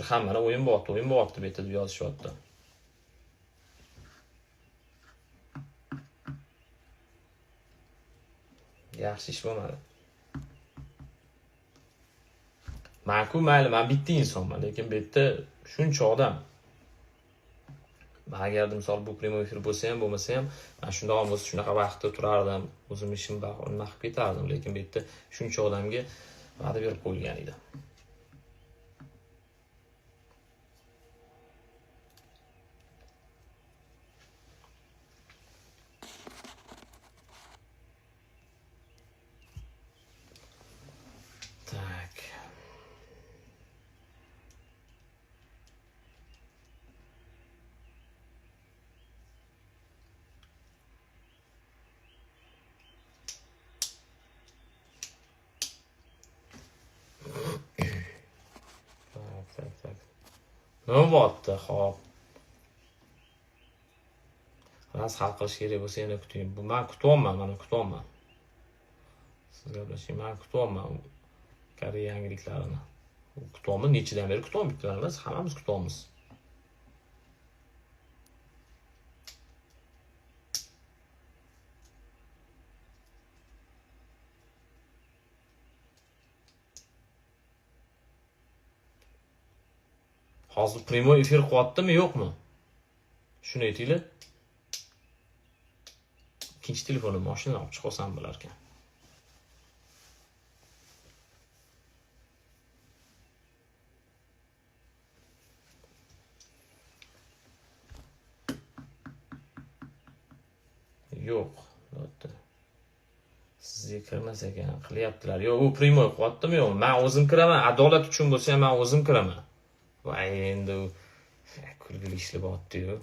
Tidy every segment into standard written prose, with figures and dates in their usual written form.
Hammani o'yin bo'lyapti, o'yin bo'lyapti bu yerda deb yozishyapti. Yaxshi ish bo'lmadi. Man-ku mayli, man bitta insonman, lekin bu yerda shuncha odam. Man agarda misol bu prямой efir bo'lsa ham, bo'lmasa ham, man shundoq ham bo'lsa shunaqa vaqtda turardim, o'zim ishimni nima qilib ketardim, lekin bu yerda shuncha odamga va'da berib qo'yilgan edi. Так. Так, так, так. Nima bo'lyapti? Xo'p. Ras hal qilish kerak bo'lsa yana kuting. Bu men kutyapman, mana kutyapman. Siz gaplashing, men kutyapman Koreya yangiliklarini. Kutyapman, nechidan beri kutyapman, bittadan emas, hammamiz kutyapmiz. Hozir prямой efir qilyaptimi, yo'qmi? Shuni aytinglar. Ikkinchi telefonim mashinadan olib chiqib olsam bo'larkan. Yo'q, albatta. Sizga kirmas ekan, qilyaptilar. Yo'q, u prямой qilyaptimi, yo'qmi? Men o'zim kiraman, adolat uchun bo'lsa ham men o'zim kiraman. Voy, endi u kulgili ishlar bo'lyapti-yu.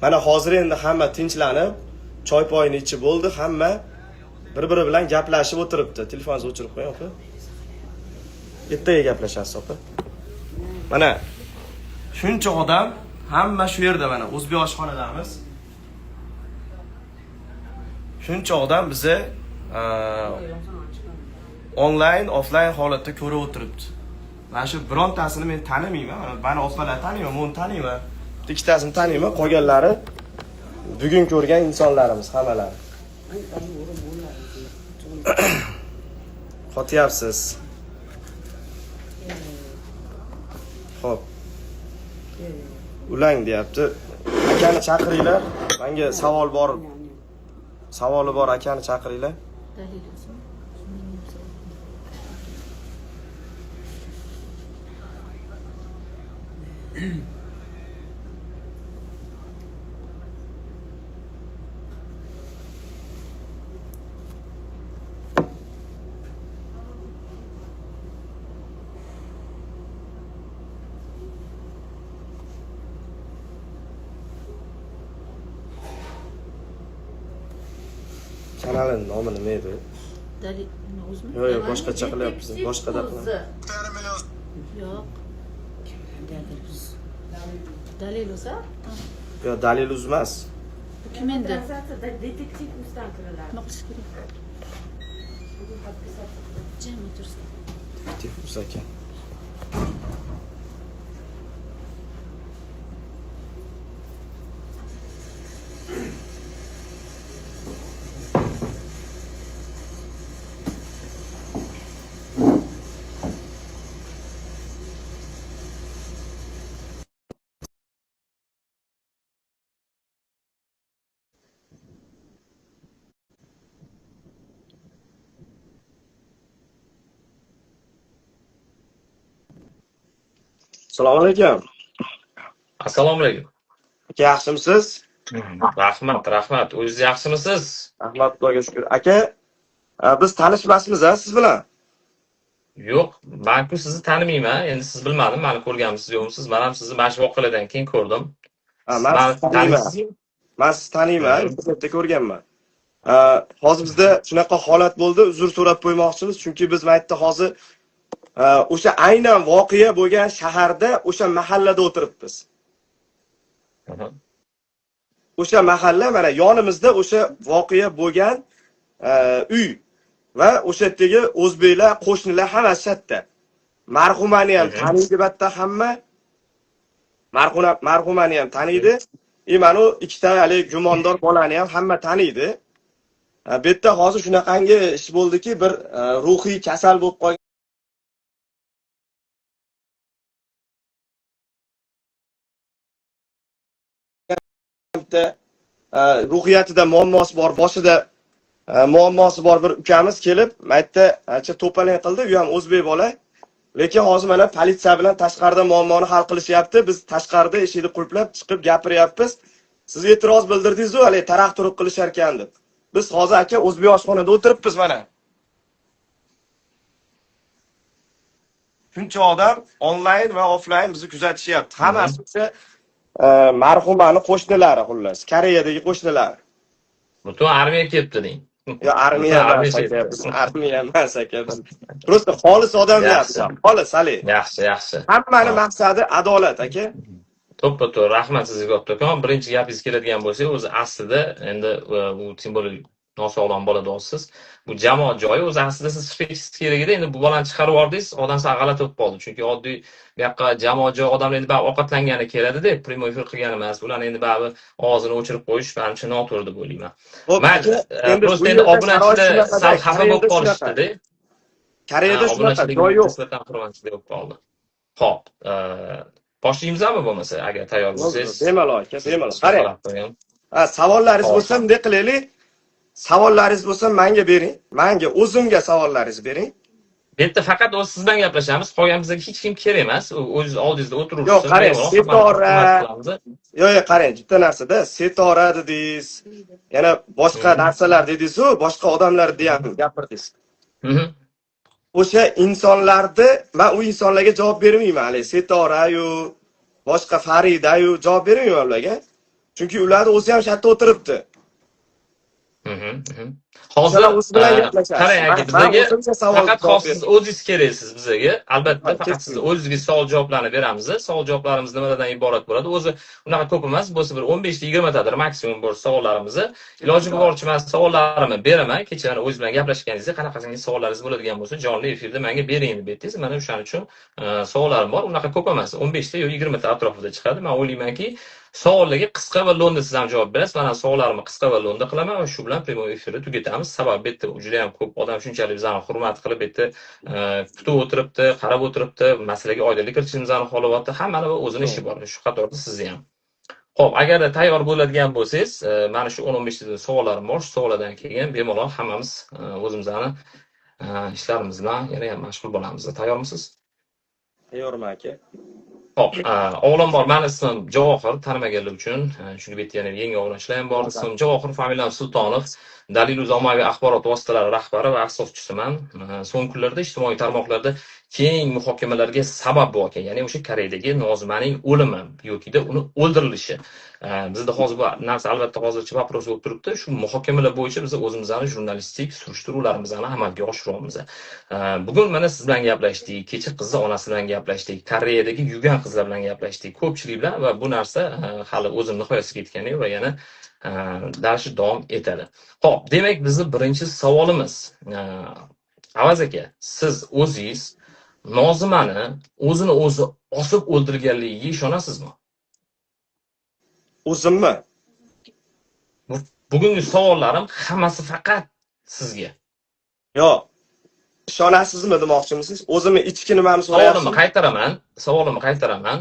Mana hozir endi hamma tinchlanib, choy poyini ichib bo'ldi, hamma bir-biri bilan gaplashib o'tiribdi. Telefoningizni o'chirib qo'ying, opa. Ertaga gaplashasiz, opa. Mana shuncha odam, hamma shu yerda mana o'zbek oshxonadamiz. Shuncha odam bizni onlayn, offlayn holatda ko'rib o'tiribdi. Mana shu birontasini men tanimayman. Mana mani opalar taniyman, buni taniyman. Bitta ikkitasini taniyman, qolganlari bugun ko'rgan insonlarimiz hammalari. Qotyapsiz. Xo'p. Ulang deyapti. Akani chaqiringlar. Menga savol bor. Savoli bor, akani chaqiringlar. Dalil o'zimi? Kanalning nomi nima edi? Dalil nima o'zimi? Yo'q, yo'q, boshqacha qilyapmiz. Boshqada qilamiz. Yo'q. Dalil o'zi? Yo'q, Dalil Uz emas. Bu kim endi? Translyatsiyada detektiv uzdan kiriladi. Nima qilish kerak? Jim o'tirsin. Detektiv Uz aka. Assalomu alaykum. Assalomu alaykum. Aka, yaxshimisiz? Rahmat, rahmat. O'zingiz yaxshimisiz? Rahmat, Xudoga shukr. Aka, biz tanishmasmiz a siz bilan? Yo'q, men-ku sizni tanimayman. Endi siz bilmadim, meni ko'rganmisiz, yo'qmisiz? Men ham sizni mana shu voqealardan keyin ko'rdim. Ha, Siz men meni sizni taniyman. taniysizmi? Men sizni taniyman, internetda ko'rganman. Hozir bizda shunaqa holat bo'ldi, uzr so'rab qo'ymoqchimiz, chunki biz mana yerda hozir o'sha aynan voqea bo'lgan shaharda, o'sha mahallada o'tiribmiz. O'sha mahalla mana yonimizda o'sha voqea bo'lgan uy va o'sha yerdagi o'zbeklar, qo'shnilar hammasi shu yerda. Marhumani ham taniydi bitta hamma. Marhumani ham taniydi. Mana u ikkita haligi gumondor bolani ham hamma taniydi. Bu yerda hozir shunaqangi ish bo'ldiki, bir ruhiy kasal bo'lib qolgan bitta ruhiyatida muammosi bor, boshida muammosi bor bir ukamiz kelib, maytda ancha to'palang qildi, u ham o'zbek bola. Lekin hozir mana politsiya bilan tashqarida muammoni hal qilishyapti. Biz tashqarida eshikni qulflab chiqib gapiryapmiz. Siz e'tiroz bildirdingiz-ku, hali taraq turuq qilishar ekan deb. Biz hozir aka o'zbek oshxonada o'tiribmiz mana. Shuncha odam onlayn va offlayn bizni kuzatishyapti. Hammasi o'sha marhumani qo'shnilari, xullas, Koreyadagi qo'shnilari. Butun armiya kelibdi deng. Yo, armiya emas aka, biz armiya emas aka, biz просто xolis odamlar, xolis hali. Yaxshi, yaxshi. Hammani maqsadi adolat aka. To'ppa-to'g'ri, rahmat sizga kattakon. Birinchi gapingiz keladigan bo'lsa, o'zi aslida endi u simbolik nosog'lom bola deyapsiz. Bu jamoat joyi, o'zi aslida siz chiqishingiz kerak edi. Endi bu bolani chiqarib yubordingiz, odam sal g'alati bo'lib qoldi. Chunki oddiy bu yoqqa jamoat joyi odamlar endi baribir ovqatlangani keladi-da, primoy efir qilgani emas. Ularni endi baribir og'zini o'chirib qo'yish menimcha noto'g'ri deb o'ylayman. Mayli, просто endi obunachilar sal xafa bo'lib qolishdi-da. Koreyada shunaqa joy yo'q. Nisbatan hurmatsizlik bo'lib qoldi. Xo'p, boshlaymizmi bo'lmasa, agar tayyor bo'lsangiz? Bemalol aka, bemalol. Qarang. Ha, savollaringiz bo'lsa bunday qilaylik. Savollaringiz bo'lsa menga bering. Menga o'zimga savollaringizni bering. Bu yerda faqat o'zi siz bilan gaplashamiz, qolgan bizga hech kim kerak emas. O'zingiz oldingizda o'tirursiz. Yo'q, qarang, Setora. Yo'q, qarang, bitta narsada Setora dedingiz, yana boshqa narsalar dedingiz-ku, boshqa odamlar ham gapirdingiz. O'sha insonlarni, men u insonlarga javob bermayman, hali Setora-yu, boshqa Farida-yu javob bermayman ularga. Chunki ularni o'zi ham shu yerda o'tiribdi. Hozir qarang aka, bizga faqat siz o'zingiz keraksiz bizga. Albatta, faqat siz o'zingizga savol javoblarni beramiz. Savol javoblarimiz nimadan iborat bo'ladi? O'zi unaqa ko'p emas, bo'lsa bir 15-20 tadir maksimum bor savollarimizni. Iloji boricha men savollarimni beraman. Kecha mana o'zingiz bilan gaplashganingizda qanaqangi savollaringiz bo'ladigan bo'lsa, jonli efirda menga bering deb aytdingiz. Mana o'shaning uchun savollarim bor. Unaqa ko'p emas, 15 ta yo 20 ta atrofida chiqadi. Men o'ylaymanki, savollarga qisqa va lo'nda siz ham javob berasiz. Mana savollarimni qisqa va lo'nda qilaman va shu bilan primoy efirni tugatamiz. Sabab bu yerda juda ham ko'p odam shunchalik bizani hurmat qilib, bu yerda kutib o'tiribdi, qarab o'tiribdi, masalaga oydinlik kiritishimizni xohlayapti. Hammani o'zini ishi bor. Shu qatorda sizni ham. Xo'p, agarda tayyor bo'ladigan bo'lsangiz, mana shu 10-15 ta savollarim bor. Shu savollardan keyin bemalol hammamiz o'zimizni ishlarimiz bilan yana ham mashg'ul bo'lamiz. Tayyormisiz? Tayyorman aka. Xo'p, avvalambor meni ismim Javohir, tanimaganlar uchun, chunki bu yerda yana yangi obunachilar ham bor. Ismim Javohir, familiyam Sultonov. Dalil Uz ommaviy axborot vositalari rahbari va asoschisiman. So'nggi kunlarda ijtimoiy tarmoqlarda keng muhokamalarga sabab bo'lgan, ya'ni o'sha Koreyadagi Nozimaning o'limi yokida uni o'ldirilishi. Bizda hozir bu narsa albatta hozircha вопрос bo'lib turibdi. Shu muhokamalar bo'yicha biz o'zimizning jurnalistik surishtiruvlarimizni amalga oshiryapmiz. Bugun mana siz bilan gaplashdik, kecha qizni onasi bilan gaplashdik, Koreyadagi yurgan qizlar bilan gaplashdik, ko'pchilik bilan va bu narsa hali o'zim nihoyasiga yetgani yo'q va yana dashi davom etadi. Xo'p, demak bizning birinchi savolimiz. Avaz aka, siz o'zingiz Nozimani o'zini o'zi osib o'ldirganligiga ishonasizmi? O'zimmi? Bugungi savollarim hammasi faqat sizga. Yo'q. Ishonasizmi demoqchimisiz? O'zimni ichki nimamni so'rayapsiz? Savolimni qaytaraman.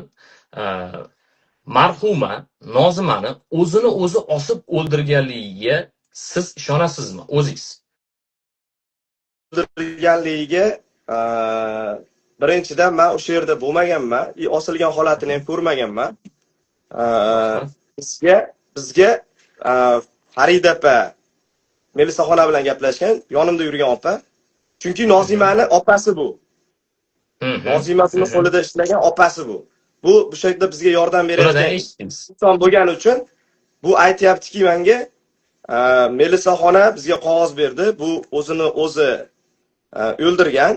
Marhuma Nozimani o'zini o'zi osib o'ldirganligiga siz ishonasizmi? O'zingiz. O'ldirganligiga birinchidan men o'sha yerda bo'lmaganman, osilgan holatini ham ko'rmaganman. Bizga Farida opa Melisaxona bilan gaplashgan, yonimda yurgan opa. Chunki Nozimani opasi bu. Nozimasining qo'lida ishlagan opasi bu. Bu yerda bizga yordam berayotgan inson bo'lgani uchun bu aytayaptiki menga, Melisaxona bizga qog'oz berdi, bu o'zini o'zi o'ldirgan.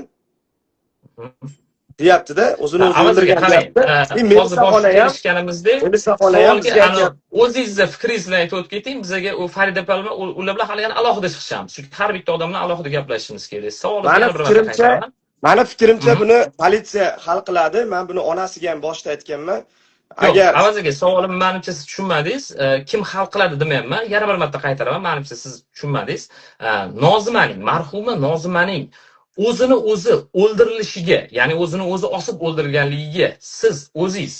Deyapti-da, o'zini o'zi Avazga o'ldirgan qarang, deyapti. Hozir Melisa boshqa xola ham, kelishganimizda Melisa xola ham savolga bizga ani aytyapti. o'zingizni fikringiz bilan aytib o'tib keting, bizaga u Farida opa bilan ular bilan hali yana alohida chiqishamiz. Chunki har bitta odam bilan alohida gaplashishimiz kerak. Savolni Mani yana bir marta fikrimcha, qaytaraman. mani fikrimcha Mhm. buni politsiya hal qiladi. Men buni onasiga ham boshida aytganman. Yo'q, Agar Avaz aka, savolimni manimcha siz tushunmadingiz. Kim hal qiladi demayapman. Yana bir marta qaytaraman, manimcha siz tushunmadingiz. Nozimaning, marhuma Nozimaning o'zini o'zi o'ldirilishiga, ya'ni o'zini o'zi osib o'ldirilganligiga siz o'zingiz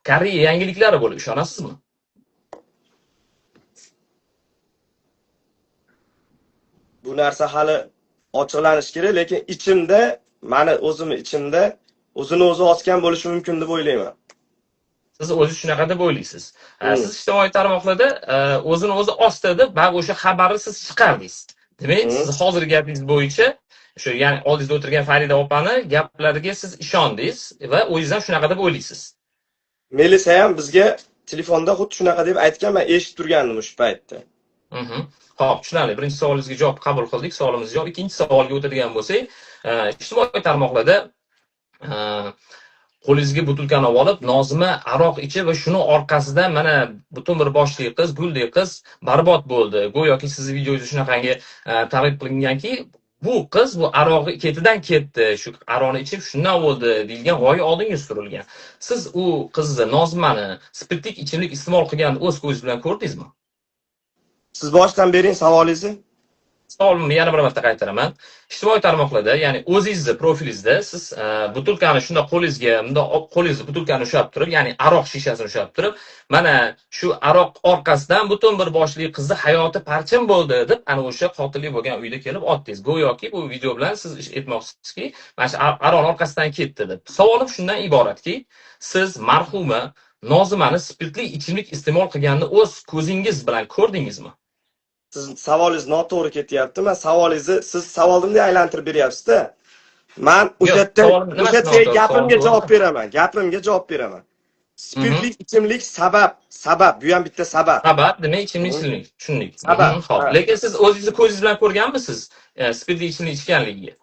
Koreya yangiliklari bo'lib ishonasizmi? Bu narsa hali ochiqlanishi kerak, lekin ichimda, mani o'zimni ichimda o'zini o'zi osgan bo'lishi mumkin deb o'ylayman. Siz o'zingiz shunaqa deb o'ylaysiz. Hmm. Siz ijtimoiy tarmoqlarda o'zini o'zi osdi deb baribir o'sha xabarni siz chiqardingiz. Demak, Hmm. siz hozirgi gapingiz bo'yicha shu, ya'ni oldingizda o'tirgan Farida opani gaplariga siz ishondingiz va o'zingiz ham shunaqa deb o'ylaysiz. Melisa ham bizga telefonda xuddi shunaqa deb aytgan, men eshitib turgandim o'sha paytda. Xo'p, tushunarli. Birinchi savolingizga javob qabul qildik. Savolimiz javob. Ikkinchi savolga o'tadigan bo'lsak, ijtimoiy tarmoqlarda qo'lingizga butilkani olib, Nozima aroq ichib va shuni orqasidan mana butun bir boshli qiz, guldek qiz barbod bo'ldi. Go'yoki sizni videongiz shunaqangi targ'ib qilinganki, bu qiz bu arog'i ketidan ketdi, shu aroqni ichib shundan bo'ldi deyilgan g'oya oldinga surilgan. Siz u qizni, Nozimani spirtlik ichimlik iste'mol qilganini o'z ko'zingiz bilan ko'rdingizmi? Siz boshdan bering savolingizni. Savolimni yana bir marta qaytaraman. Ijtimoiy tarmoqlarda, ya'ni o'zingizni profilingizda siz butilkani shundoq qo'lingizga, bundoq olib, qo'lingizda butilkani ushlab turib, ya'ni aroq shishasini ushlab turib, mana shu aroq orqasidan butun bir boshli qizni hayoti parcham bo'ldi deb ana o'sha qotillik bo'lgan uyda kelib otdingiz. Go'yoki bu video bilan siz ish aytmoqchisizki, mana shu aroq orqasidan ketdi deb. Savolim shundan iboratki, siz marhuma Nozimani spirtli ichimlik iste'mol qilganini o'z ko'zingiz bilan ko'rdingizmi? Siz savolingiz noto'g'ri ketyapti. Men savolingizni siz savolimni aylantirib beryapsiz-da. Men o'sha Yo'q, yerda savolim nimasi o'sha yerda noto'g'ri? gapimga Savol javob to'g'rimi? beraman. Gapimga javob beraman. Spirtli ichimlik sabab, sabab, bu ham bitta sabab. Sabab demak ichimlik ichimlik, tushundik. Sabab, Xo'p, ha. lekin siz o'zingizni ko'zingiz bilan ko'rganmisiz, spirtli ichimlik ichganligiga?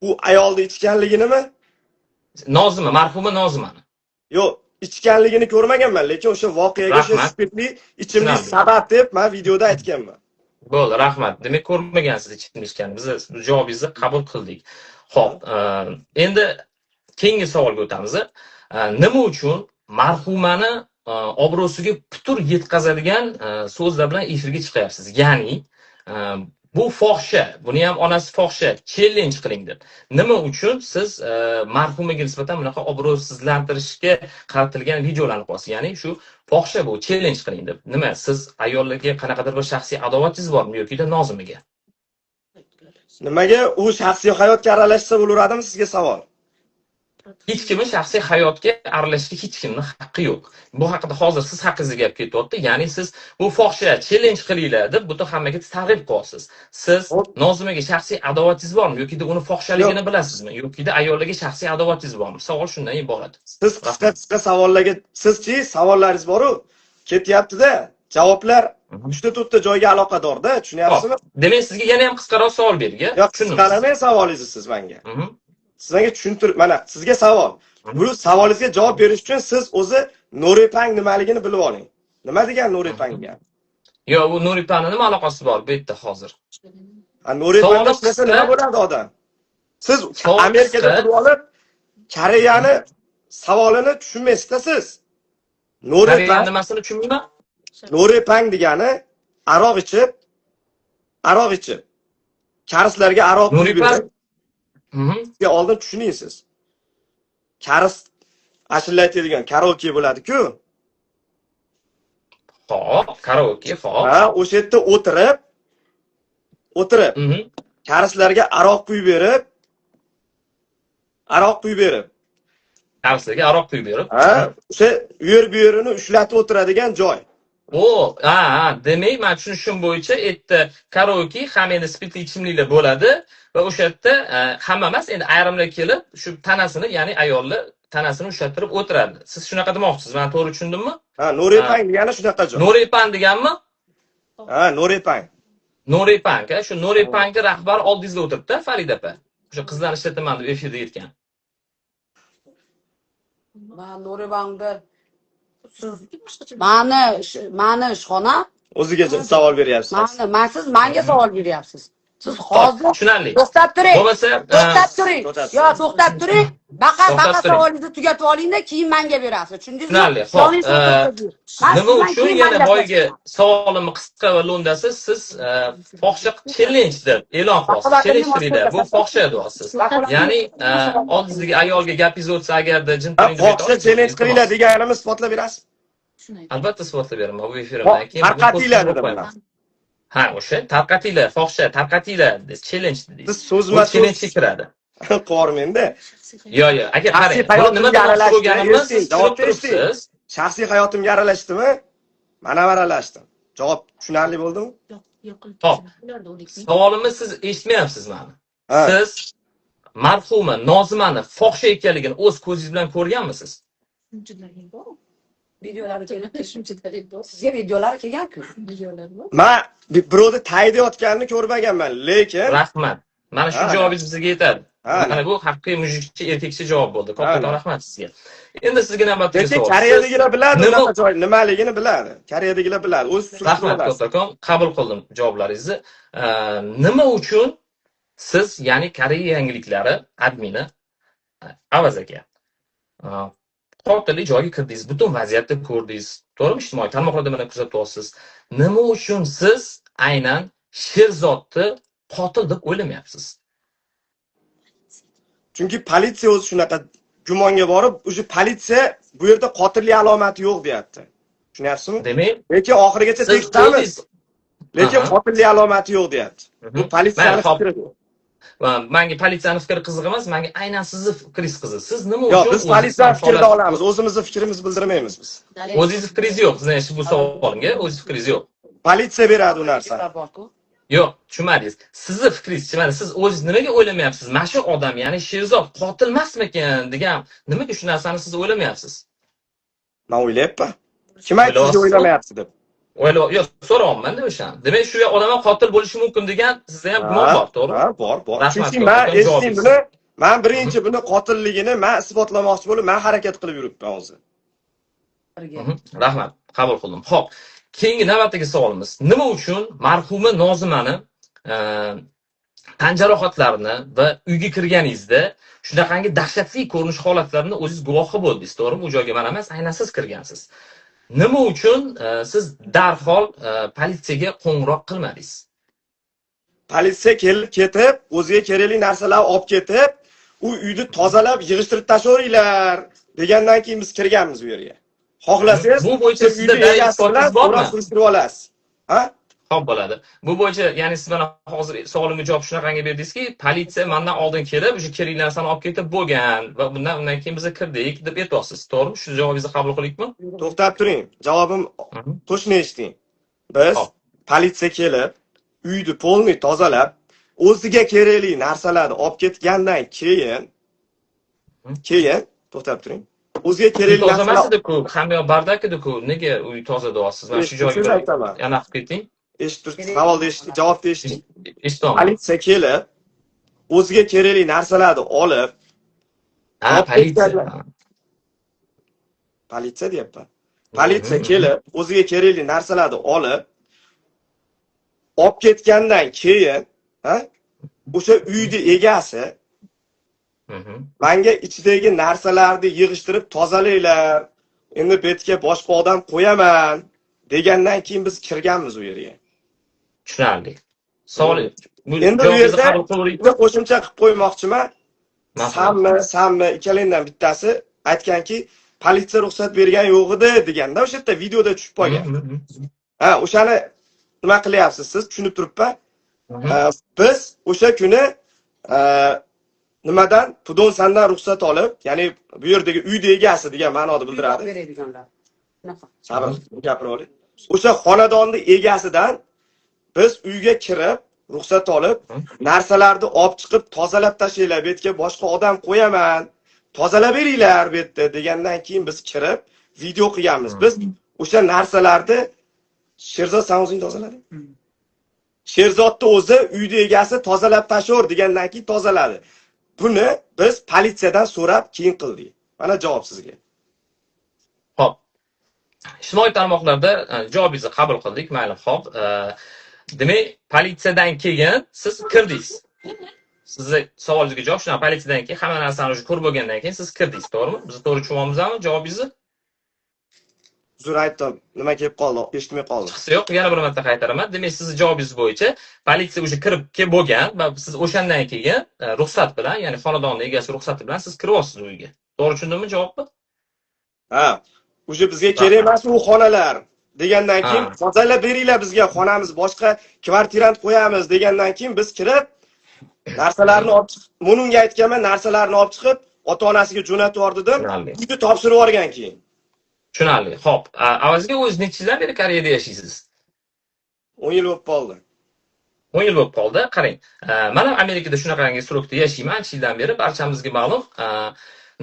U ayolni ichganliginimi? Nozima, marhuma Nozimani. Yo'q, ichganligini ko'rmaganman, lekin o'sha voqeaga o'sha Rahmat. spirtli ichimlik Tushunarli. sabab deb men videoda aytganman. Bo'ldi, rahmat. Demak, ko'rmagansiz ichimlik ichganini. Biz javobingizni qabul qildik. Xo'p, endi keyingi savolga o'tamiz. Nima uchun marhumani obro'siga putur yetkazadigan so'zlar bilan efirga chiqyapsiz? Ya'ni, bu fohisha, buni ham onasi fohisha, challenge qiling deb. Nima uchun siz marhumaga nisbatan bunaqa obro'sizlantirishga qaratilgan videolarni qo'yasiz? Ya'ni shu fohisha bu, challenge qiling deb. Nima, siz ayollarga qanaqadir bir shaxsiy adovatingiz bormi yoki Nozimaga? Nimaga u shaxsiy hayotga aralashsa bo'laveradimi sizga savol? Hech kimni shaxsiy hayotga aralashishga hech kimning haqqi yo'q. Bu haqida hozir siz haqingizda gap ketyapti. Ya'ni siz bu fohisha challenge qilinglar deb butun hammaga targ'ib qilyapsiz. Siz Nozimaga shaxsiy adovatingiz bormi yoki uni fohishaligini bilasizmi yoki ayollarga shaxsiy adovatingiz bormi? Savol shundan iborat. Siz qisqa-qisqa savollarga, sizchi savollaringiz bor-u, ketyapti-da, javoblar 3-4 ta joyga aloqador-da, tushunyapsizmi? Demak, sizga yana ham qisqaroq savol berdik, a? Yo'q, Tushundim. qisqaramang savolingizni siz menga. Siz menga tushuntirib, mana sizga savol. Bu savolingizga javob berish uchun siz o'zi Norepang nimaligini bilib oling. Nima degan Norepang degan? Yo'q, bu Norepangni nima aloqasi bor bu yerda hozir? Ha, Norepangda Savolim ishlasa qisqa. nima bo'ladi odam? Siz Savolim Amerikada qisqa. turib olib, Koreyani savolini tushunmaysizda siz. Norepang Koreya nimasini tushunmayman? Norepang degani aroq ichib, aroq ichib, karislarga aroq quyib Norepang berib, sizga oldin tushuning siz. Karis ashula aytadigan karaoke bo'ladi-ku. Xo'p, karaoke, xo'p. Ha, o'sha yerda o'tirib, o'tirib, karislarga aroq quyib berib, aroq quyib berib. Karislarga aroq quyib berib. Ha, o'sha u yer bu yerini ushlatib o'tiradigan joy. O, ha, ha, demak, men tushunishim bo'yicha yerda karaoke ham endi spirtli ichimliklar bo'ladi va o'sha yerda hamma emas, endi ayrimlar kelib shu tanasini, ya'ni ayollar tanasini ushlattirib o'tiradi. Siz shunaqa demoqchisiz, men to'g'ri tushundimmi? Ha, Norepang degani shunaqa joy. Norepang deganmi? Ha, Norepang. Norepang, ha, shu Norepangni rahbari oldingizda o'tiribdi, Farida opa. O'sha qizlarni ishlataman deb efirda aytgan. Man 노래방da Sizniki boshqacha. Mani ishxonam. O'ziga savol beryapsiz. Man siz manga savol beryapsiz. Siz Xo'p, hozir tushunarli. To'xtab turing. Bo'lmasa, To'xtab turing. To'xtab Yo, to'xtab turing. Baqa To'xtab baqa turing. Savolingizni tugatib olingda, keyin menga berasiz. Tushundingizmi? Tushunarli. Xo'p, Joningiz o'tirdi. Man nima sizdan uchun keyin yana man boyagi gaplashman. Savolimni qisqa va lo'ndasi, siz fohisha challenge deb e'lon qilyapsiz. Challenge qilinglar. Bu fohisha deyapsiz. Ya'ni oldingizdagi ayolga gapingiz o'tsa agarda jim Ha, turing deb ayta fohisha olasizmi? challenge qilinglar Iltimos. Deganimni isbotlab berasiz. Shuni ayt. Albatta isbotlab beraman bu efirimdan keyin. Bugun Tarqatinglar postni dedim qo'yaman. man. Ha, o'sha tarqatinglar, fohisha tarqatinglar, challenge dedingiz. Siz Bu so'zma so'z challenge'ga kiradi. qivormangda. Yo'q, aka, Shaxsiy qarang. Buni nima hayotimga demoqchi aralashdi, bo'lganimni eshiting, siz javob tushunib eshiting. turibsiz. Shaxsiy hayotimga aralashdimi? Man ham aralashdim. Javob tushunarli bo'ldimi? Yo'q, Xo'p. ularda 12 ming. Savolimni siz eshitmayapsiz mani. Ha. Siz marhuma Nozimani fohisha ekanligini o'z ko'zingiz bilan ko'rganmisiz? Shuncha dalil bor. Videolari kelibdi. Shuncha dalil bor. Sizga videolari kelgan-ku. Videolar bor. Man birovni tayida yotganini ko'rmaganman, lekin Rahmat. Mana shu Ha. javobingiz bizga yetadi. Ha. Mana bu haqiqiy мужик cha, erkakcha javob bo'ldi. Kattakon Ha. rahmat sizga. Endi sizga navbatdagi Lekin savol. Siz Koreyadagilar biladi nima unaqa joy nimaligini biladi. Koreyadagilar biladi. O'zi surishtirib Rahmat olasiz. kattakon, qabul qildim javoblaringizni. Nima uchun siz, ya'ni Koreya yangiliklari admini Avaz aka, qotillik joyiga kirdingiz, butun vaziyatni ko'rdingiz, to'g'rimi? Ijtimoiy tarmoqlarda mana kuzatyapsiz. Nima uchun siz aynan Sherzodni qotil deb o'ylamayapsiz? Chunki politsiya o'zi shunaqa gumonga borib, o'sha politsiya bu yerda qotillik alomati yo'q deyapti. Tushunyapsizmi? Demak, Lekin oxirigacha siz tekshiramiz. o'zingiz Lekin qotillik alomati yo'q deyapti. Bu politsiyani Mayli, xo'p. fikri. Manga politsiyani fikri qiziq emas, manga aynan sizni fikringiz qiziq. Siz nima Yo'q, uchun biz politsiyani o'zingiz fikrini olamiz. O'zimizni fikrimizni bildirmaymiz biz. O'zingizni fikringiz yo'q. Значит, bu savolimga o'zingiz fikringiz yo'q. Politsiya beradi u narsani. Borku. Yo'q, tushunmadingiz. Sizni fikringizchi, mana siz o'zingiz nimaga o'ylamayapsiz? Mana shu odam, ya'ni Sherzod qotil emasmikan degan, nimaga shu narsani siz o'ylamayapsiz? Man o'ylayapman. Kim aytdi sizga O'ylayapsizmi? o'ylamayapsiz deb? O'yla, yo'q, so'rayapman-da o'shani. Demak, shu odam ham qotil bo'lishi mumkin degan sizda ham gumon bor, to'g'rimi? Ha, bor, bor. Rahmat, Chunki man kattakon, eshiting javobingiz. buni, man birinchi buni qotilligini man isbotlamoqchi bo'lib, man harakat qilib yuribman hozir. Rahmat, qabul qildim. Xo'p, keyingi navbatdagi savolimiz. Nima uchun marhuma Nozimani tan jarohatlarini va uyga kirganingizda shunaqangi dahshatli ko'rinish holatlarini o'zingiz guvohi bo'ldingiz, to'g'rimi? U joyga man emas, aynan siz kirgansiz. Nima uchun siz darhol politsiyaga qo'ng'iroq qilmadingiz? Politsiya kelib ketib, o'ziga kerakli narsalarni olib ketib, u uyni tozalab, yig'ishtirib tashlaveringlar degandan keyin biz kirganmiz u yerga. Xohlasangiz, Bu bo'yicha siz sizda uyni dalil egasi bilan isbotingiz bormi? so'rab surishtirib olasiz. Ha? Xo'p bo'ladi. Bu bo'yicha, ya'ni siz mana hozir savolimga javob shunaqangi berdingizki, politsiya mandan oldin kelib, o'sha kerakli narsani olib ketib bo'lgan va undan keyin biz kirdik deb aytyapsiz. To'g'rimi? Shu javobingizni qabul qilaylikmi? To'xtab turing. Javobim точно eshiting. Biz politsiya kelib, uyni полный tozalab, o'ziga kerakli narsalarni olib ketgandan keyin keyin to'xtab turing. O'ziga Uy kerakli toza emas narsalar edi-ku, hamma yoq бардак edi-ku. Nega uy toza deyapsiz? Mana shu joyga Eshitib bir aytaman. aniq qilib keting. Eshitib turib, savolni eshiting, javobni eshiting. Eshitaman. Politsiya kelib, o'ziga kerakli narsalarni olib, Ha, olib politsiya. ketganlar. Politsiya deyapman. Politsiya kelib, o'ziga kerakli narsalarni olib, olib ketgandan keyin, ha, o'sha uyni egasi manga ichidagi narsalarni yig'ishtirib tozalanglar, endi bu yerga boshqa odam qo'yaman degandan keyin biz kirganmiz u yerga. Tushunarli. Savol bu Endi u javobingizni yerda qabul qilaylikmi? bitta qo'shimcha qilib qo'ymoqchiman. Marhamat. Sammi, ikkalangdan bittasi aytganki, politsiya ruxsat bergan yo'q edi deganda o'sha yerda videoda tushib qolgan. Ha, o'shani nima qilyapsiz siz? Tushunib turibman. Biz o'sha kuni nimadan Pudonsandan ruxsat olib, ya'ni bu yerdagi uyni egasi degan ma'noda bildiradi. Beradiganlar. Shunaqa. Sabr, gapirib oling. O'sha xonadonni egasidan biz uyga kirib, ruxsat olib, narsalarni olib chiqib, tozalab tashlanglar, bu yerga boshqa odam qo'yaman, tozalab beringlar bu yerda degandan keyin biz kirib video qilganmiz. Biz o'sha narsalarni Sherzod, san o'zing tozalading? Sherzodni o'zi uyni egasi tozalab tashlaver degandan keyin tozaladi. Buni biz politsiyadan so'rab keyin qildik. Mana javob sizga. Ijtimoiy tarmoqlarda javobingizni qabul qildik, mayli, xo'p. Demak, politsiyadan keyin siz kirdingiz. Sizni savolingizga javob shunaqa: politsiyadan keyin hamma narsani уже ko'rib bo'lgandan keyin siz kirdingiz, to'g'rimi? Biz to'g'ri tushunyapmizmi javobingizni? Uzr, aytdim, nima kelib qoldi, eshitmay qoldim. Chiqsa yo'q, yana bir marta qaytaraman. Demak, sizni javobingiz bo'yicha politsiya уже kirib kelib bo'lgan va siz o'shandan keyin ruxsat bilan, ya'ni xonadonni egasi ruxsati bilan siz kiryapsiz uyga. To'g'ri tushundimmi javobni? Ha, уже bizga kerak emas u xonalar degandan keyin, tozalab beringlar bizga xonamiz, boshqa kvartirant qo'yamiz degandan keyin biz kirib, narsalarni olib chiqib, bunga aytganman, narsalarni olib chiqib, ota onasiga jo'natib yubor dedim. Tushunarli. Uyni topshirib yuborgan keyin. Tushunarli. Xo'p, avazga o'zingiz necha yildan beri Koreyada yashaysiz? 10 yil bo'lib qoldi. 10 yil bo'lib qoldi. Qarang, man ham Amerikada shunaqangi срок da yashayman ancha yildan beri. Barchamizga ma'lum,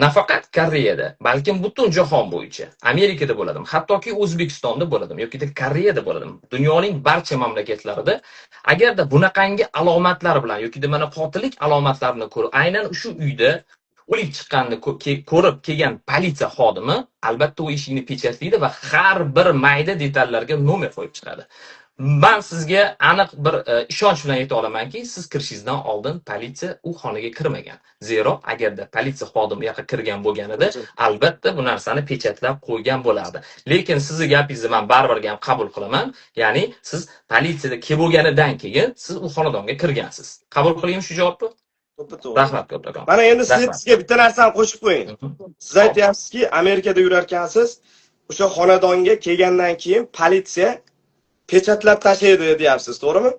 nafaqat Koreyada, balkim butun jahon bo'yicha, Amerikada bo'ladimi, hattoki O'zbekistonda bo'ladimi yoki Koreyada bo'ladimi, dunyoning barcha mamlakatlarida agarda bunaqangi alomatlar bilan yoki mana qotillik alomatlarini ko'rib, aynan shu uyda o'lik chiqqanini ko'rib kelgan politsiya xodimi albatta u eshikni pechatlaydi va har bir mayda detallarga nomer qo'yib chiqadi. Man sizga aniq bir ishonch bilan ayta olamanki, siz kirishingizdan oldin politsiya u xonaga kirmagan. Zero agarda politsiya xodimi u yoqqa kirgan bo'lganida, albatta bu narsani pechatlab qo'ygan bo'lardi. Lekin sizni gapingizni man baribir ham qabul qilaman. Ya'ni siz politsiyada kelib bo'lganidan keyin siz u xonadonga kirgansiz. Qabul qilaymi shu javobni? To'ppa to'g'ri. Rahmat kattakon. Mana endi siz Rahmat. sizga bitta narsani qo'shib qo'ying. Siz aytyapsizki, Amerikada yurarkansiz, o'sha xonadonga kelgandan keyin politsiya pechatlab tashlaydi deyapsiz, to'g'rimi?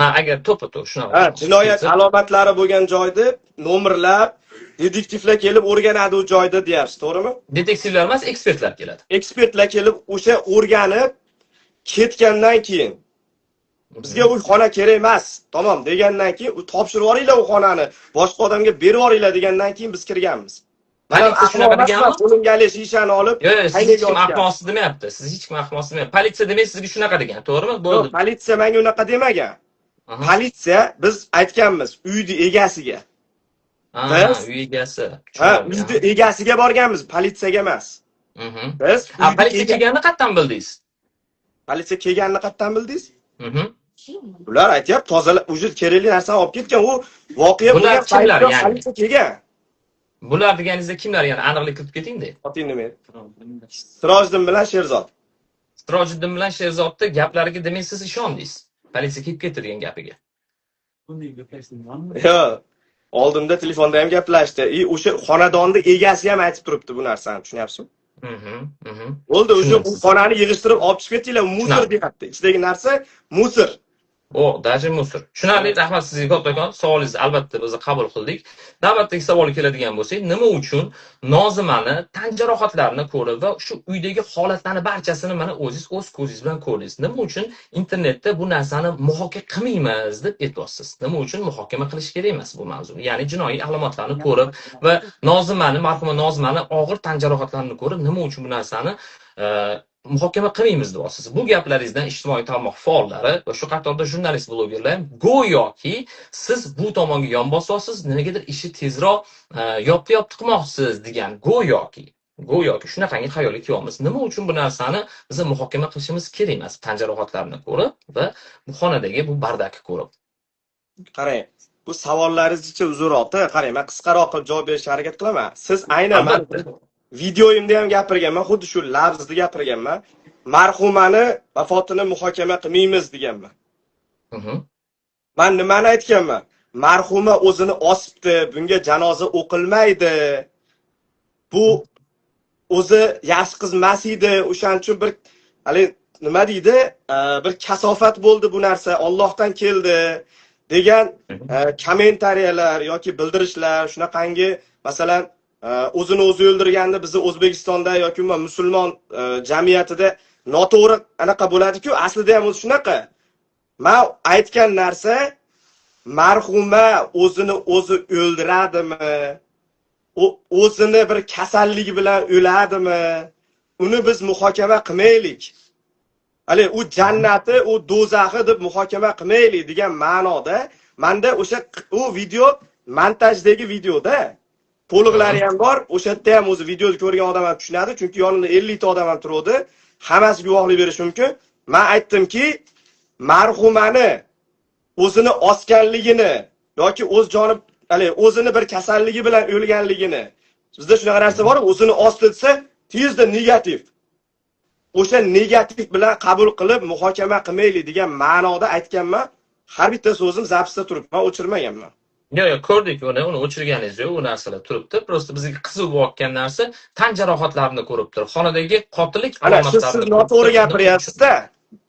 Ha, agar to'ppa to'g'ri shunaqa. Ha, jinoyat alomatlari bo'lgan joyda nomerlab, detektivlar kelib o'rganadi u joyda deyapsiz, to'g'rimi? Detektivlar emas, ekspertlar keladi. Ekspertlar kelib o'sha o'rganib ketgandan keyin bizga u xona kerak emas, tamom degandan keyin, u topshirib yuboringlar u xonani, boshqa odamga berib yuboringlar degandan keyin biz kirganmiz. Politsiya shunaqa deganmi? Qo'limga haligi shishani olib, Yo'q, yo'q, siz qaynaga hech kim otgan. ahmoqsiz demayapti. Siz hech kim ahmoqsiz demayapti. Politsiya demak sizga shunaqa degan, to'g'rimi? Yo'q, Bo'ldi. politsiya menga unaqa demagan. Politsiya, biz aytganmiz uyni egasiga. Ha, Biz uy egasi. Ha, uyni egasiga borganmiz, politsiyaga emas. Biz Ha, uyni politsiya kelganini qayerdan bildingiz? Politsiya kelganini qayerdan bildingiz? Mhm. Ular aytyapti, tozalab, уже kerakli narsani olib ketgan. U voqea Bular bo'lgan kimlar paytda ya'ni? politsiya kelgan. Bular deganingizda kimlar, ya'ni aniqlik kiritib keting-da. Oting nima edi? Sirojiddin bilan Sherzod. Sirojiddin bilan Sherzodni gaplariga demak siz ishondingiz. Politsiya kelib ketdi degan gapiga. Yo'q. Oldinda telefonda ham gaplashdi. И o'sha xonadonni egasi ham aytib turibdi bu narsani, tushunyapsizmi? Mhm, mhm. Bo'ldi, o'sha Tushundim. u xonani yig'ishtirib olib chiqib ketinglar, мусор Tushunarli. deyapti. Ichidagi narsa мусор. O, даже мусор. Tushunarli, rahmat sizga kattakon. Savolingizni albatta biz qabul qildik. Navbatdagi savolga keladigan bo'lsak, nima uchun Nozimani tan jarohatlarini ko'rib va shu uydagi holatlarni barchasini mana o'zingiz o'z ko'zingiz bilan ko'rdingiz. Nima uchun internetda bu narsani muhokama qilmaymiz deb aytyapsiz? Nima uchun muhokama qilish kerak emas bu mavzuni? Ya'ni jinoiy alomatlarni ko'rib va Nozimani, marhuma Nozimani og'ir tan jarohatlarini ko'rib, nima uchun bu narsani muhokama qilmaymiz deyapsiz? Bu gaplaringizdan ijtimoiy tarmoq faollari va shu qatorda jurnalist blogerlar ham go'yoki siz bu tomonga yon bosyapsiz, nimagadir ishni tezroq yopdi yopdi qilmoqchisiz degan go'yoki shunaqangi xayolga kelyapmiz. Nima uchun bu narsani biz muhokama qilishimiz kerak emas? Tan jarohatlarini ko'rib va bu xonadagi bu бардак ni ko'rib. Qarang, bu savollaringiz uzunroqda. Qarang, men qisqaroq qilib javob berishga harakat qilaman. Siz aynan man Albatta. videoyimda ham gapirganman, xuddi shu lafzni gapirganman. Marhumani vafotini muhokama qilmaymiz deganman. Man nimani aytganman? Marhuma o'zini osibdi, bunga janoza o'qilmaydi. Bu o'zi yaxshi qiz emas edi, o'shaning uchun bir hali nima deydi, bir kasofat bo'ldi bu narsa, Allohdan keldi degan kommentariyalar yoki bildirishlar shunaqangi, masalan, o'zini o'zi o'ldirganda bizni O'zbekistonda yoki umuman musulmon jamiyatida noto'g'ri anaqa bo'ladi-ku, aslida ham o'zi shunaqa. Man aytgan narsa, marhuma o'zini o'zi o'ldiradimi? O'zini bir kasalligi bilan o'ladimi? Uni biz muhokama qilmaylik. Hali u jannati, u do'zaxi deb muhokama qilmaylik degan ma'noda menda o'sha u video montajdagi videoda to'liqlari ham bor. O'sha yerda ham o'zi videoni ko'rgan odam ham tushunadi, chunki yonida 50 ta odam ham turuvdi. Hammasi guvohlik berishi mumkin. Men aytdimki, marhumani o'zini osganligini yoki o'z joni, hali o'zini bir kasalligi bilan o'lganligini. Bizda shunaqa narsa bor, o'zini osdi desa, tezda negativ. O'sha negativ bilan qabul qilib muhokama qilmaylik degan ma'noda aytganman. Har bitta so'zim запись da turibdi, man o'chirmaganman. Yo'q, ko'rdik uni o'chirganingiz yo'q, u narsalar turibdi. Просто bizga qiziq bo'layotgan narsa tan jarohatlarini ko'rib turib, xonadagi qotillik Ana shu siz alomatlarini noto'g'ri ko'rib turib, gapiryapsiz-da.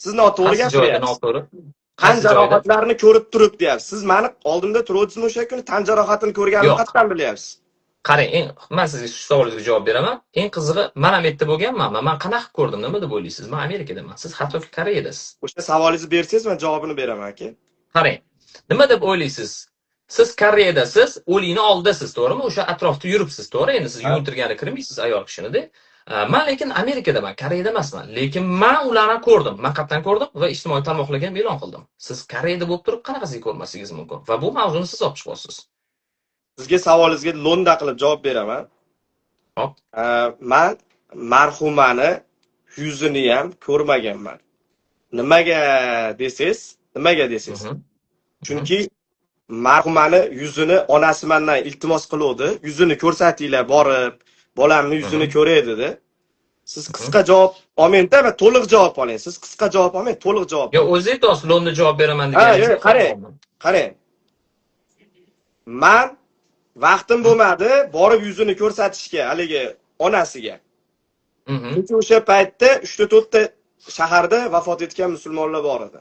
Siz noto'g'ri Qaysi joyda gapiryapsiz. noto'g'ri? Tan Qaysi joyda? jarohatlarini ko'rib turib deyapsiz. Siz mani oldimda turuvdingizmi o'sha kuni, tan jarohatini ko'rganimni Yo'q. qatdan bilyapsiz? Qarang, man sizga shu savolingizga javob beraman. Eng qizig'i, man ham yerda bo'lganman. Man qanaqa ko'rdim, nima deb o'ylaysiz? Man Amerikadaman. Siz hattoki Koreyadasiz. O'sha savolingizni bersangiz, men javobini beraman, aka. Qarang, nima deb o'ylaysiz? Siz Koreyadasiz, o'likni oldidasiz, to'g'rimi? O'sha atrofda yuribsiz, to'g'ri? Endi siz Ha. yuvintirgani kirmaysiz ayol kishini-da. Man lekin Amerikadaman, Koreyada emasman. Lekin man ularni ko'rdim, man qayerdan ko'rdim va ijtimoiy tarmoqlarga ham e'lon qildim. Siz Koreyada bo'lib turib qanaqasiga ko'rmasligingiz mumkin? Va bu mavzuni siz olib chiqyapsiz. Sizga savolingizga lo'nda qilib javob beraman. Hop. Man marhumani yuzini ham ko'rmaganman. Nimaga desangiz, nimaga desangiz? Chunki marhumani yuzini onasi mendan iltimos qiluvdi. Yuzini ko'rsatinglar borib, bolamni yuzini ko'ray dedi. Siz qisqa javob olmang-da, va to'liq javob oling. Siz qisqa javob olmang, to'liq javob. Yo'q, o'zingiz aytyapsiz, lo'nda javob beraman Ha, deganingizni. yo'q, qarang. Qarang. Man vaqtim bo'lmadi borib yuzini ko'rsatishga haligi onasiga. Chunki o'sha paytda 3 ta 4 ta shaharda vafot etgan musulmonlar bor edi.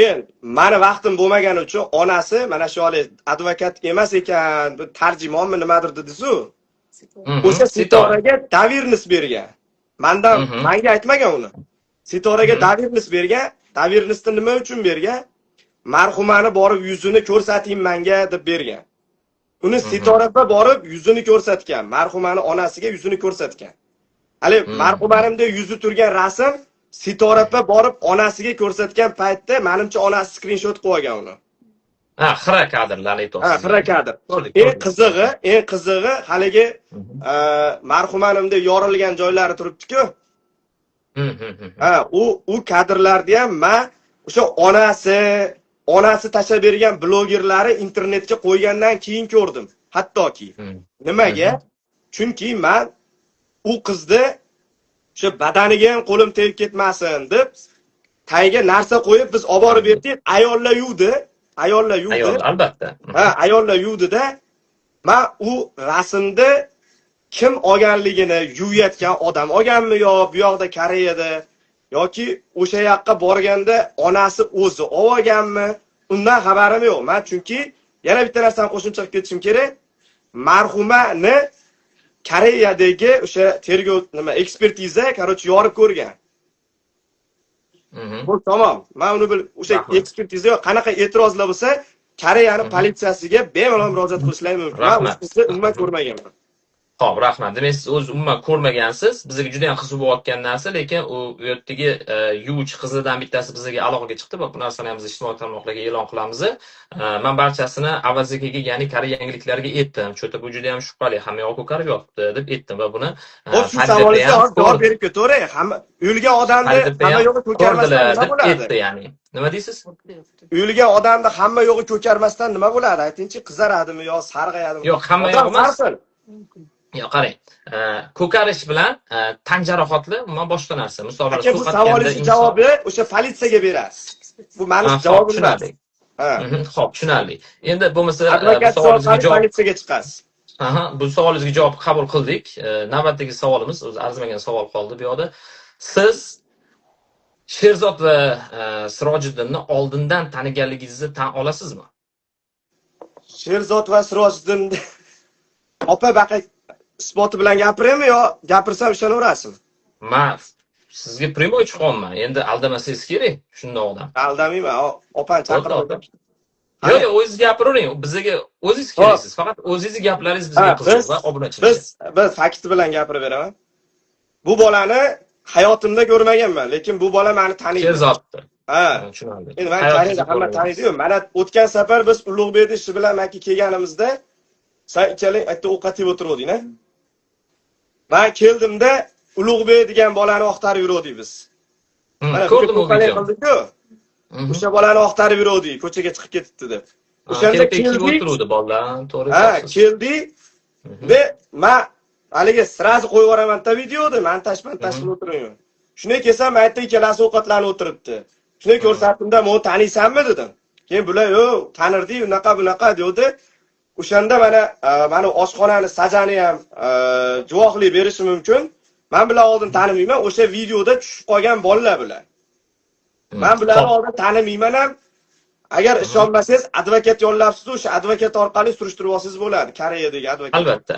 Endi mani vaqtim bo'lmagani uchun onasi mana shu hali advokat emas ekan, bir tarjimonmi nimadir dedizu. O'sha Sitoraga доверенность bergan. Mandan manga aytmagan uni. Sitoraga доверенность bergan. Доверенность ni nima uchun bergan? Marhumani borib yuzini ko'rsating manga deb bergan. Uni Sitora opa borib yuzini ko'rsatgan. Marhumani onasiga yuzini ko'rsatgan. Hali marhumanimda yuzi turgan rasm Sitora opa borib onasiga ko'rsatgan paytda manimcha onasi skrinshot qilib olgan uni. Ha, xira kadrlarni aytyapsiz. Ha, xira kadr. Ko'rdik, Eng ko'rdik. qizig'i, eng qizig'i haligi marhumanimda yorilgan joylari turibdi-ku. Ha, u kadrlarni ham man o'sha onasi tashlab bergan blogerlari internetga qo'ygandan keyin ko'rdim. Hattoki. Nimaga? Chunki man u qizni o'sha badaniga ham qo'lim tegib ketmasin deb tagiga narsa qo'yib biz olib borib berdik. Ayollar yuvdi. Ayollar yuvdi. Ayol, albatta. Ha, ayollar yuvdi-da. Man u rasmda kim olganligini, yuvayotgan odam olganmi yo bu yoqda Koreyada yoki o'sha yoqqa borganda onasi o'zi olganmi, undan xabarim yo'q. Man chunki yana bitta narsani qo'shimcha qilib ketishim kerak. Marhumani Koreyadagi o'sha tergov nima ekspertiza, короче, yorib ko'rgan. Bu tamom. Man uni bil o'sha Rahmat. ekspertiza qanaqa e'tirozlar bo'lsa, Koreyani politsiyasiga bemalol murojaat qilishlari mumkin. Man Rahmat. o'sha umuman ko'rmaganman. Xo'p, rahmat. Demak, siz o'zi umuman ko'rmagansiz. Bizga juda ham qiziq bo'layotgan narsa, lekin u yerdagi yuvchi qizlardan bittasi bizga aloqaga chiqdi va bu narsani ham biz ijtimoiy tarmoqlarga e'lon qilamiz. Men barchasini Avazikiga, ya'ni Koreya yangiliklariga aytdim. Чё-то bu juda ham shubhali, hamma yoq ko'karib yotibdi deb aytdim va buni Xo'p, shu Faridaga savolingizga ham hozir javob berib ketaveray. Hamma o'lgan odamni Faridaga hamma ham yo'g'i ko'karmasdan ko'rdilar nima deb bo'ladi? aytdi, ya'ni. Nima deysiz? O'lgan odamni hamma yo'g'i ko'karmasdan nima bo'ladi? Aytingchi, qizaradimi yo sarg'ayadimi? Yo'q, hamma Odam yo'q emas. har xil. Yo'q, qarang. Ko'karish bilan tan jarohatli umuman boshqa narsa. Misol Aka, bu suv qatganda savolingizni inson javobi o'sha politsiyaga berasiz. Bu mani Ha, xo'p, javobim emas. tushunarli. Ha. Xo'p, tushunarli. Endi bo'lmasa bu Advokat savolingizga orqali javob politsiyaga chiqasiz. Aha, bu savolingizga javob qabul qildik. Navbatdagi savolimiz, o'zi arzimagan savol qoldi bu yoqda. Siz Sherzod va Sirojiddinni oldindan taniganligingizni tan olasizmi? Sherzod va Sirojiddin opa, baqa isboti bilan gapiraymi yo gapirsam ishonaverasizmi? Man sizga прямой chiqyapman. Endi aldamasangiz kerak shundoq odam. Aldamayman, opani Bo'ldi, chaqirib. opa. Yo'q, yo'q, o'zingiz gapiravering. Bizga o'zingiz keraksiz. Faqat o'zingizni gaplaringiz bizga Ha, qiziq biz va obunachilarga. Biz fakti bilan gapirib beraman. Bu bolani hayotimda ko'rmaganman, lekin bu bola meni taniydi. Sherzodni. Ha. Tushunarli. Endi meni Hayotingizda taniydi, hamma ko'rmagansiz. taniydi-yu. Mana o'tgan safar biz Ulug'bek ishi bilan maki kelganimizda san ikkalang aytdi ovqat yeb o'tiruvding, a? Man keldimda Ulug'bek degan bolani oqtarib yuruvdik biz. Mana Ko'rdim u ko'palik videoni. qildik-ku. O'sha bolani oqtarib yuruvdik, ko'chaga chiqib ketibdi deb. O'shanda O'shanda keldik, keldik. O'tiruvdi bolalar, to'g'ri Ha, aytasiz. keldik. Ve man haligi сразу qo'yib yuboraman-da videoda, montaj montaj qilib o'tirmayman. Shunday kelsam, aytdi, ikkalasi ovqatlanib o'tiribdi. Shunday ko'rsatdimda, "Men taniysanmi?" dedim. Keyin bular, "Yo'q, tanirdik, unaqa bunaqa" devdi. O'shanda mana mana oshxonani sajani ham guvohlik berishi mumkin. Men bular oldin tanimayman, o'sha videoda tushib qolgan bolalar bular. Men bularni oldin tanimayman ham. Agar ishonmasangiz, advokat yollabsiz, o'sha advokat orqali surishtirib olsangiz bo'ladi. Koreyadagi advokat. Albatta.